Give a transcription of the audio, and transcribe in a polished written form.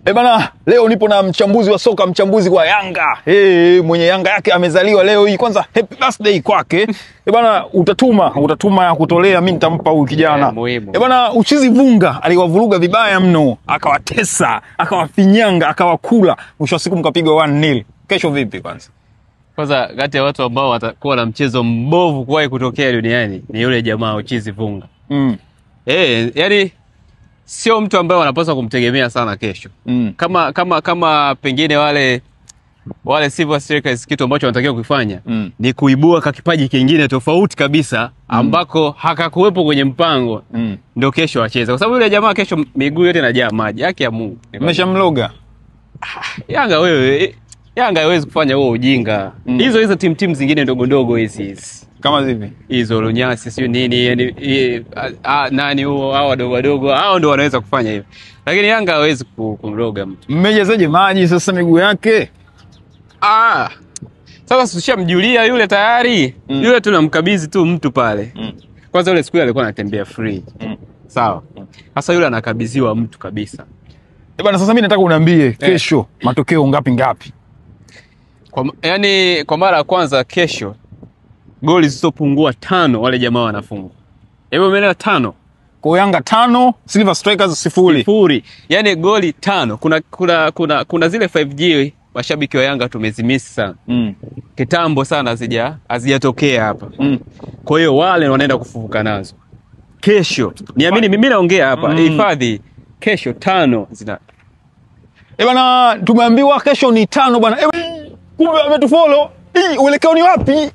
E bana, leo nipo na mchambuzi wa soka, mchambuzi wa Yanga. Hey, mwenye Yanga yake amezaliwa leo hii. Kwanza happy birthday kwake. E bana, utatuma ya kutolea, mimi nitampa huyu kijana. Muhimu. E bana, Uchizi Vunga aliwavuruga vibaya mno, akawatesa, akawafinyanga, akawakula. Mwisho wa siku mkapigwa 1-0. Kesho vipi kwanza? Kwanza kati ya watu ambao watakuwa na mchezo mbovu kuwahi kutokea duniani ni yule jamaa Uchizi Vunga. Yani sio mtu ambaye wanapaswa kumtegemea sana kesho. Kama pengine wale Silver Strikers kitu ambacho wanatakiwa kufanya ni kuibua kakipaji kingine tofauti kabisa ambako hakakuwepo kwenye mpango. Ndio kesho wacheze. Kwa sababu yule jamaa kesho miguu yote inajaa maji yake ya Mungu. Mmeshamloga. Yanga wewe, Yanga haiwezi kufanya huo ujinga. Hizo timu zingine ndogo ndogo hizi. Kama zipi? Hizo Lunyasi sio nini, yani nani huo, hao wadogo wadogo, hao ndio wanaweza kufanya hivyo. Lakini Yanga hawezi kumroga mtu. Mmejazaje maji sasa miguu yake? Sasa tushamjulia yule tayari. Yule tunamkabidhi tu mtu pale. Kwanza yule siku ile alikuwa anatembea free. Sawa. Sasa yule anakabidhiwa mtu kabisa. Eh bana, sasa mimi nataka uniambie kesho matokeo ngapi ngapi? Kwa mara ya kwanza kesho goli zisizopungua 5 wale jamaa wanafunga. Hebu umeelewa 5? Kwa Yanga 5, Silver Strikers 0. 0. Yaani goli 5. Kuna zile 5G mashabiki wa Yanga tumezimiss sana. Kitambo sana hazijatokea hapa. Kwa hiyo wale wanaenda kufufuka nazo. Kesho. Niamini mimi naongea hapa. Hifadhi kesho 5 zina. Eh bana, tumeambiwa kesho ni 5 bana. Kumbe ametufollow. Uelekeo ni wapi?